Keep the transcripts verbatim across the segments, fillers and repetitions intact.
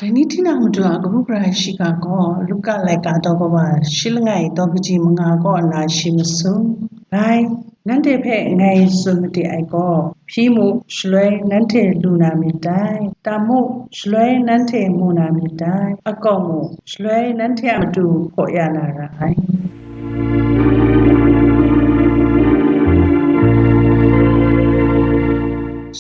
Dai ni tinang Madu a kabu gara shiga gaw Luka laika daw kaba shi langai daw kaji manga kaw nna shi masum, Bai, nanhte hpe ngai tsun made ai gaw, hpyi mu, shaloi nanhte lu na myit dai, tam mu, shaloi nanhte mu na myit dai, akau mu, shaloi nanhte a matu hkaw ya na ra ai.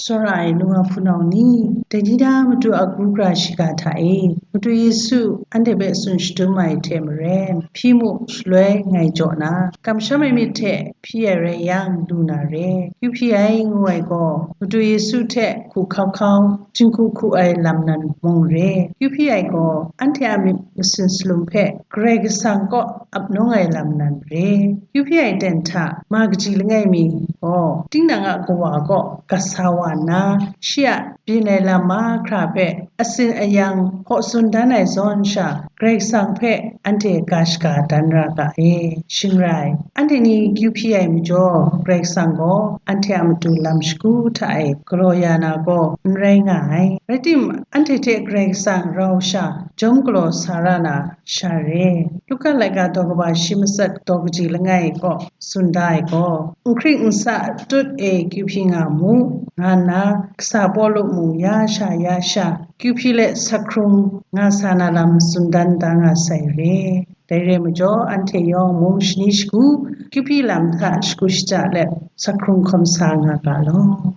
Tsawra ai nu wa hpunau ni, dai ni da Madu a kabu gara shiga hta e, Madu Yesu anhte hpe tsun shadum ai hte maren, hpyi mu, shaloi ngai jaw na, kamsham ai myit hte hpyi ai rai yang, lu na re. Kyu hpyi ai ngu ai gaw, Madu Yesu hte hku hkau hkau, jinghku hku ai lam nan mung re. Kyu hpyi ai gaw, anhte a myit masin salum hpe Karai Kasang kaw ap nawng ai lam nan re. Kyu hpyi ai ten hta ma kaji langai mi gaw, tinang a kawa kaw kasa wa nna, shi a byin ai lam mahkra hpe asin ayang hkaw tsun dan ai zawn sha, Karai Kasang hpe anhte ga shaga dan ra ga e. Shing rai, anhte ni kyu hpyi ai majaw, Karai Kasang gaw anhte a matu lam shagu hta e galaw ya na gaw n rai nga ai. Rai timung, anhte hte Karai Kasang rau sha jawm galaw sa ra na sha re. Luka laika daw kaba shi matsat daw kaji langai kaw tsun da ai gaw, n hkring n sa tut e kyu hpyi nga mu, nga nna, kasa Pawlu mung ya sha ya sha kyu hpyi let sa hkrung nga sa na lam tsun dan da nga sai re. Dai re majaw, anhte yawng mung shani shagu kyu hpyi lam hta shagu shaja let sa hkrung hkawm sa nga ga law.